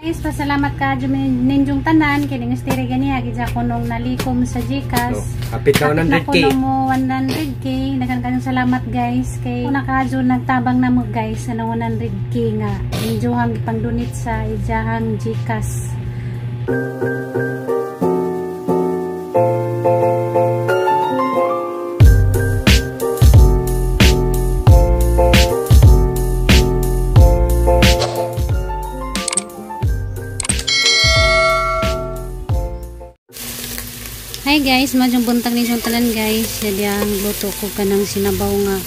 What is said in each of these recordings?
Guys, pasalamat ka ninyong tanan kining istiri ganiha gid ko nung nalikom sa GCash. So, hapit na 100K. Hapit na ko mo 100K. Daghan kayong salamat guys kay una ka nagtabang na mo guys sa 100K nga injohang ipang-donate sa ijahang GCash. Hi guys, madyong buntag ni tanan guys. Jadi ang luto ko kanang sinabaw nga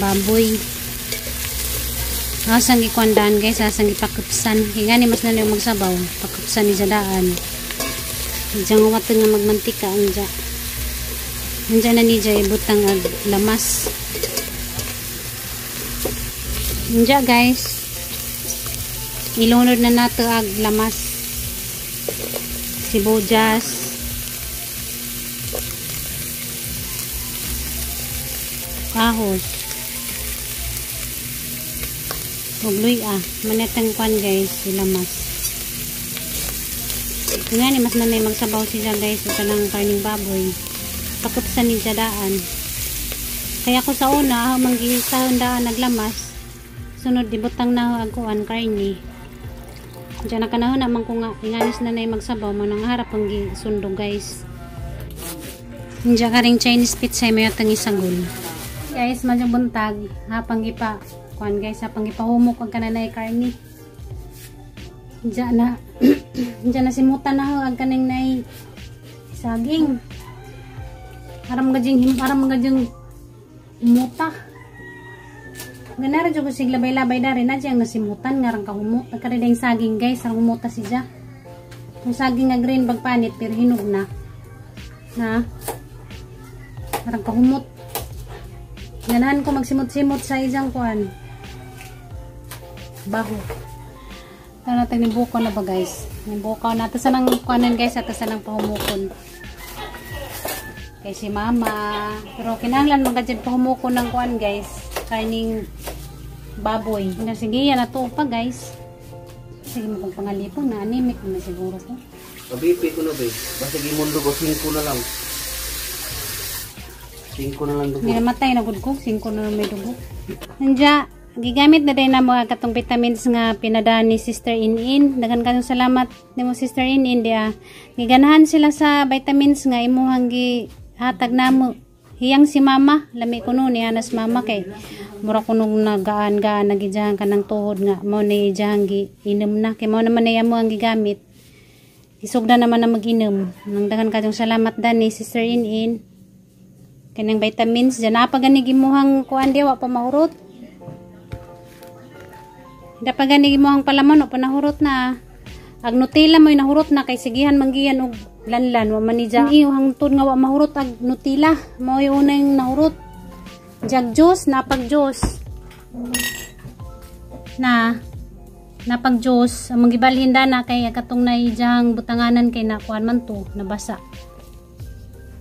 baboy. Asang gikuandaan guys, asang gipakupsan. Kay gani mas lalo magsabaw, pakupsan ni daan. Diyan waton nga magmantika anja. Anja na ni jay butang ag lamas. Anja guys. Ilunod na nato ag lamas. Sibuyas. Ahos ug luya manetang kwan guys lamas nga ni mas nanay magsabaw siya guys sa kanang karning baboy pakupsan ni daan. Kaya ko sa una manggisahon daan naglamas sunod dibutang na ang kuan karni diyan na kanahon naman ko nga inganis na nay magsabaw mo nang harap ang gisundo guys. Diyan ka ring Chinese pizza may atang isagol. Guys, madyong buntag, hapang gipa kuan guys, hapang gipahumok ang kananay karni. Diyan na diyan na simutan na ang kaning nay saging. Aram gajing muta. Ganara jud ko sig labay-labay dari na diyang nasimutan ngarang kahumok. Nagkari ding saging guys, ang humuta siya. Yung saging nga green bagpanit pero hinog na. Na. Arang kahumot. Ganahan ko magsimot-simot sa isang kuan. Baho. Ito natin nibuko na ba guys? Nibuko na. Ito sa nang kuanan guys. Ito sa nang pahumukon. Kay si mama. Pero kinahanglan magkadyan pahumukon ng kuan guys. Karning baboy. Sige yan na to pa guys. Sige mo kong pangalipon na anemic na siguro ko. Kabipi ko na ba eh. Basta gimundo ko 5 na lang. 5 na lang dugo. May namatay na gud ko, 5 na lang may dugo. Anja, gigamit na din na mga katong vitamins nga pinadaan ni Sister In-In. Daghan kayong salamat nimo Sister In-In dia. Giganahan sila sa vitamins nga imuhang gihatag namo. Hiyang si mama, lami kuno ni anas mama kay mura kuno nagaan-gaan nagijahan kanang tuhod nga mao ni ijahang giinom na kay mao naman na amo ang gigamit. Isugda naman na mag-inom. Nang daghan kayong salamat dan ni Sister In-In. Kanang vitamins dyan. Napagani gimuhang kuan diya, wa pa mahurot. Napagani gimuhang palamon, wa pa nahurot na. Ag Nutella mo'y nahurot na kay sigihan manggiyan og lanlan. Wa man ni dyan. Iyuhang tun nga wa mahurot ag Nutella. Mo'y unang nahurot. Jag juice, napag juice. Na, napag juice. Ang manggibalhin na kay katong naijang butanganan kay nakuan man to, nabasa.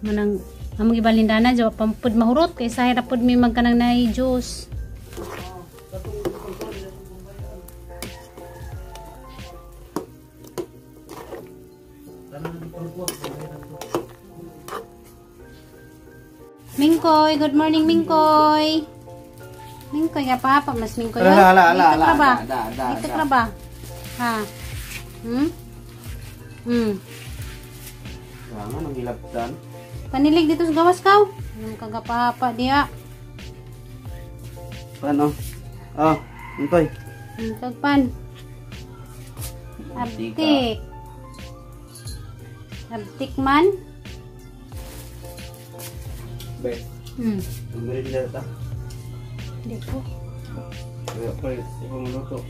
Manang ang magibalhin na dyan, pampud mahurot kay sa hirap pud may magkanang na juice. Mingkoy, good morning Mingkoy. Mingkoy ka pa, mas Mingkoy. Ala, ala, ala, ala, ito ka ba? Ha? Hmm? Hmm. Kailangan ang hilabtan. Panilig dito sa gawas kaw. Anong kagapapa diya? Paano? Oh, Mingkoy. Kagpan. Abtik. Abtik man. Be. Ang ta. Hindi ko. Kaya pa, ikaw maluto.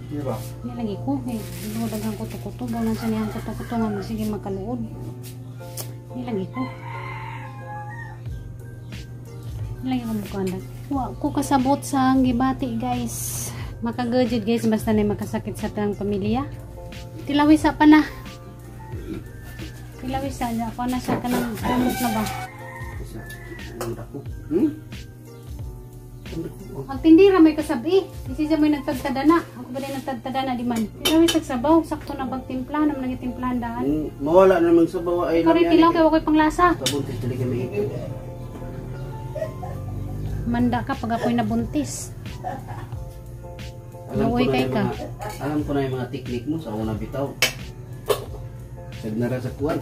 Di ba? Hindi lagi ko. Eh, hindi ko daghang kuto-kuto. Bawa sa niyang kuto-kuto nga magsige magkaluod. Hindi lagi ko. Hindi lagi ko mukha. Wa ko kasabot sa gibati guys. Makagudjud guys. Basta na makasakit sa tanang pamilya. Tilawisa pa na. Tilawisa. Ako na siya ka ng kumok na ba? Ang tindira may kasabi. Kasi siya may nagtagtada na. Ako ba din nagtagtada na di man. Pero may sabaw, sakto na pagtimpla, naman nagitimplahan daan. Mawala na namang sabaw ay Ikaw rin tilaw kay wakoy panglasa. Kabuntis dali kami. Manda ka pag ako'y nabuntis. Alam ko Naway na kay yung ka. mga, alam ko na yung mga teknik mo sa unang bitaw. Sagnara sa kuwan.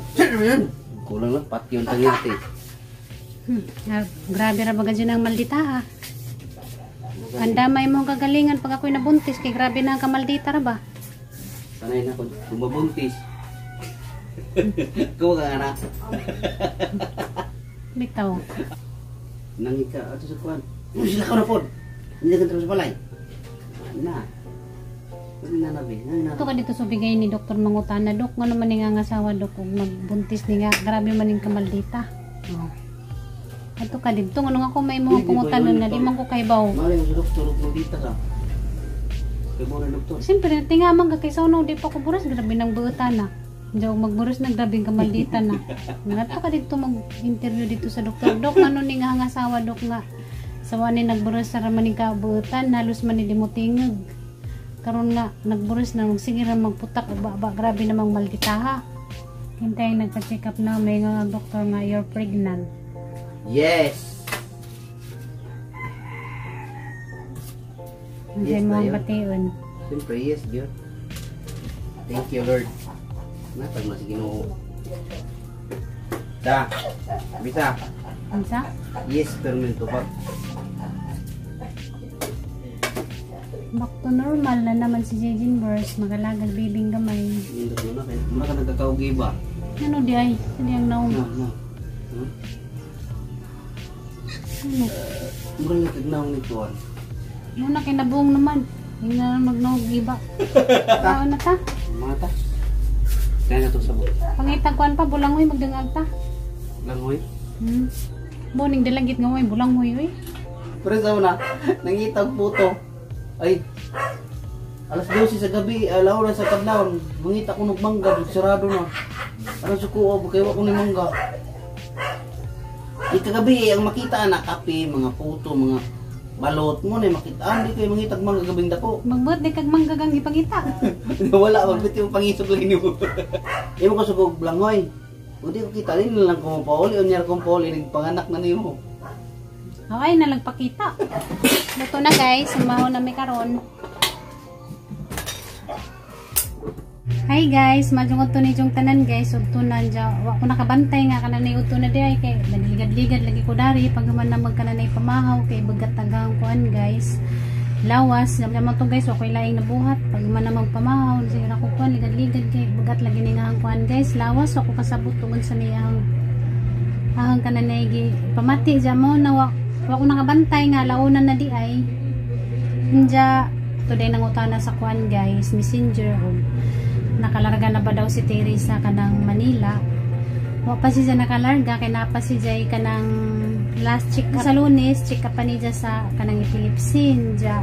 Kulang lang pati yung tangente. Grabe ra baga dyan ang maldita ha. Ang damay mong kagalingan pag ako'y nabuntis kay grabe na ang kamaldita ra ba. Sanay na kung mabuntis. Kuha ka na. Bitaw. Nangika ato sa kuwan. Uy, sila ka na pod. Hindi ka sa balay. Na. Ano na nabi? Na na. Ito ka dito sa bigay ni Dr. Mangutana, Dok. Nga naman nga asawa, Dok, kung magbuntis ni nga, grabe man yung kamaldita. Oh. Ato ka dito, ano nga ko may mga Hindi ba pangutanon yun, nga, di man ko kaybaw. Malay mo sa doktor, ug maldita ka. Kay mo na doktor. Siyempre, tingamang ka kay sauno, di pa ko buras, grabe ng buutan na. Hindi ako magburas na, grabe ang kamaldita na. Nga ka dito mag-interview dito sa doktor. Dok, ano ni nga ang asawa, Dok, nga. Sawa ni nagburas sa ramaning kabuutan, halos man ni dimutingag. Karon nga, nagburas na, sige ra magputak, ba, ba, grabe namang malditaha. Hintay nagpa-check up na, may nga doktor nga, you're pregnant. Yes. Hindi Yes, mo ang tayo. bation. Siyempre, yes, dear. Thank you, Lord. Natag na si Ginoo. Da. Bisa. Unsa? Yes, permanent pa. Back to normal na naman si Jejin Burst, magalagag bibing gamay. Nindot mo na kay mura ka nagkakaugi ba? Ano di ay? Hindi ang naong. Na, na. Huh? Ano? Mura na kagnaong ni tuwan. Muna kinabuong naman. Hindi na magnaog iba. Tao na ta. Mata. Kaya na to sa buot. Pangitagkuan pa, bulangoy, magdangag ta. Langoy. Boning dalagit nga oy, bulangoy oy. Pero sa una, nangita og puto. Ay, alas 12 sa gabi, alaw na sa kadlawon. Mangita ko nog mangga, sarado na. Ano sa kuha, kay wa ko ni mangga. Di kagabi, ang makita na kape, mga puto, mga balot mo na makita. Hindi kayo mangitag mangga gabing dako. Magbuot di kag manggagang gipangita. Wala, magbiti mo pangisog lang nimo. Imo ko sugog blangoy. Udi ko kita din lang ko pauli, unyar kong pauli nagpanganak na nimo. Okay, nalagpakita. Luto na guys, sumaho na mi karon. Hi guys, majungot to ni jung tanan guys, udto na dya. Wa ko nakabantay nga kananay udto na di ay kay nagligad-ligad lagi ko dari pag human na magkananay pamahaw kay bagat tagang kuan guys. Lawas, naman to guys, wa ko'y laing nabuhat. Pag human na magpamahaw, sige ra ko kuan ligad-ligad kay bagat lagi ni nga ang kuan guys. Lawas wa ko kasabot tungod sa niyang ahang kananay gi pamati dya mo na wa ko nakabantay nga launan na di ay. Inja today nangutana sa kuan guys, messenger og nakalarga na ba daw si Teresa kanang Manila. Wa pa siya nakalarga kay napa si Jay kanang last check up sa Lunes, check up pa niya sa kanang epilepsy. Inja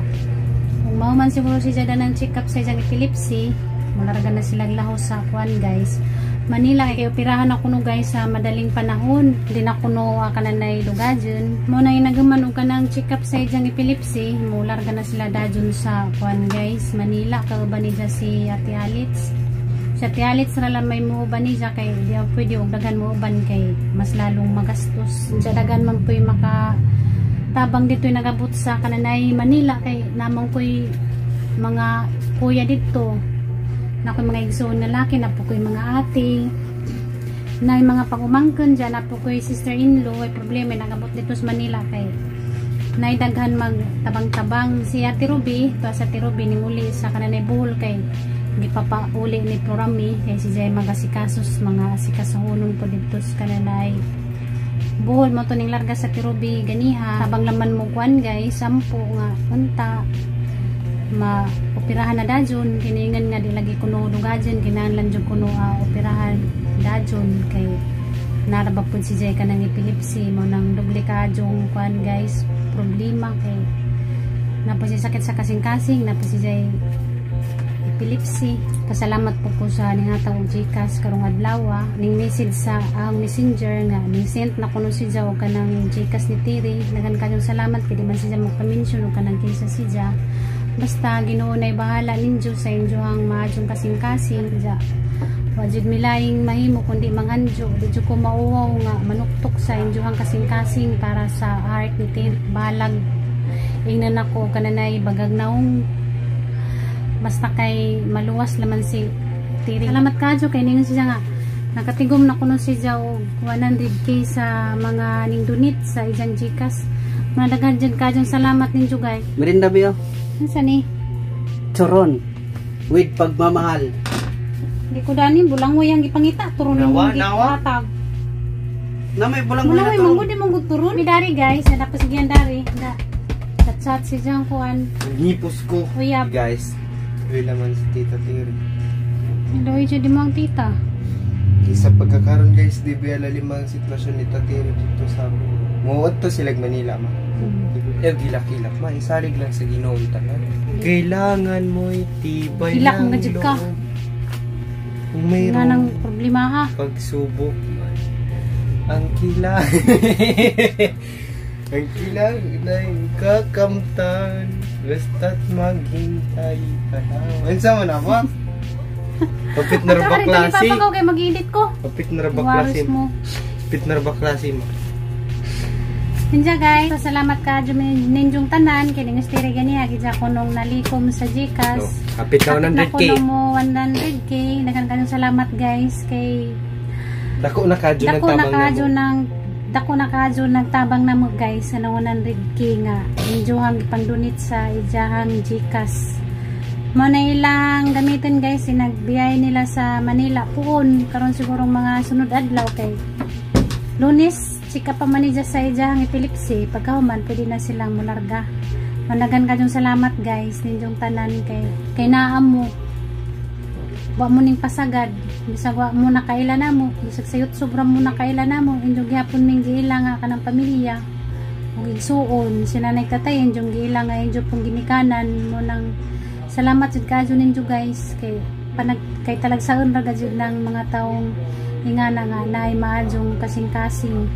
kung mao man siguro si Jay ng check up sa iyang epilepsy, malarga na sila lahos sa kuan guys. Manila kay operahan ako no guys sa madaling panahon. Di na kuno kananay dugajon. Mo na inagaman og kanang check up sa iyang epilepsy, mularga na sila dajon sa kuan guys, Manila. Kauban niya si Ate Alitz. Si Ate Alitz ra lang may muuban niya kay di ako pwede og daghan muuban kay mas lalong magastos. Unsa dagan man puy maka tabang dito nagabot sa kananay Manila kay namong koy mga kuya dito. Na ko'y mga igsoon na laki, na po ko'y mga ate, na yung mga pag-umangkon dyan, na po ko'y sister-in-law, ay problema, nagabot dito sa Manila kay naidaghan magtabang-tabang si Ate Ruby, to sa Ate Ruby, ni muli sa kananay Bohol kay gipapauli ni Florami, kay si Jay magasikasos, mga asikasuhunon po dito sa kananay Bohol, mo to ning larga sa Ate Ruby, ganiha, tabang laman mo kuan guys, sampo nga, unta, maoperahan na dajon, kiningan nga di lagi kuno dugajon, kinahanglan jud kuno operahan dajon kay naraba pud si Jay kanang epilepsy mo nang doble ka jong kuan guys problema kay napa si sakit sa kasing-kasing, napa si Jay epilepsy. epilepsy. Pasalamat po ko sa ninghatag og GCash karong adlaw. Ning message sa ang Messenger nga ning send na kuno si og kanang GCash ni Tiri. Daghan kayong salamat kay di man siya magpa-mention og kanang kinsa siya. Basta Ginoo nay bahala ninyo sa inyohang maadjong kasing-kasing. Ja. Wajid milaing mahimo kundi manganjo. Di jud ko mauwaw nga manuktok sa inyohang kasing-kasing para sa heart ni Tiri. Balag ingnan ako kananay bagag naong basta kay maluwas laman si Tiri. Salamat kadyo kay ningon siya nga nakatigom na kuno siya og 100K sa mga ning donate sa iyang GCash. Mga daghan jud kadyong salamat ninyo, guys. Merinda biyo. Unsa ni? Turon. With pagmamahal. Di ko dani bulangoy ang gipangita turon Nawa, ni nawa. Hatag. Na may bulang Bulangoy manggod di manggod turon. Mi dari, guys, na dapat sige dari. Da. Chat si Jang kuan. Ngipos ko. Uyab. Guys, uy laman si Tita Tiri. Hello, jud di mo ang tita. Kisa pagkakaroon, guys, di ba lalim ang sitwasyon ni Tatiri dito sa Muot to sila Manila ma. Eh gilak-gilak ma, isalig lang sa Ginoo tanan. Kailangan mo'y tibay Hilak ng nga jud ka. loob. Kung Nga mayroong nang problema ha. Pagsubok man ang kilang ay kakamtan basta't maghintay ka lang. Unsa man ako? Kapit na ra ba klase? Papa ko kay mag-edit ko. Kapit na ra ba Waros klase? mo. Kapit na ra ba klase mo? Hinja, guys, salamat ka ninyong tanan kay ning stiri gani gidya ko nung nalikom sa GCash. No. Kapit na 100K. Kapit na ko mo 100K. Daghan kayong salamat, guys, kay Dako na kadyo dako na nagtabang kadyo namo. ng dako na kadyo nagtabang namo, guys, sa 100K nga injohang gipang-donate sa ijahang GCash. Mo na ilang gamitin, guys, sinagbiyahe nila sa Manila puon karon siguro mga sunod adlaw kay Lunes chika pa man niya sa ijahang epilepsy. Pagkahuman pwede na silang mularga. Managan kayong salamat, guys, ninyong tanan kay kay naa mo wa mo ning pasagad bisag wa mo nakaila namo, bisag sayot sobra mo nakaila namo, inyong gihapon ming giila nga kanang pamilya ug igsuon sila nay tatay inyong giila nga inyong pong ginikanan mo nang salamat jud kayo ninyo, guys, kay panag kay talagsaon ra jud ng mga taong ingana nga naay maadyong kasing-kasing.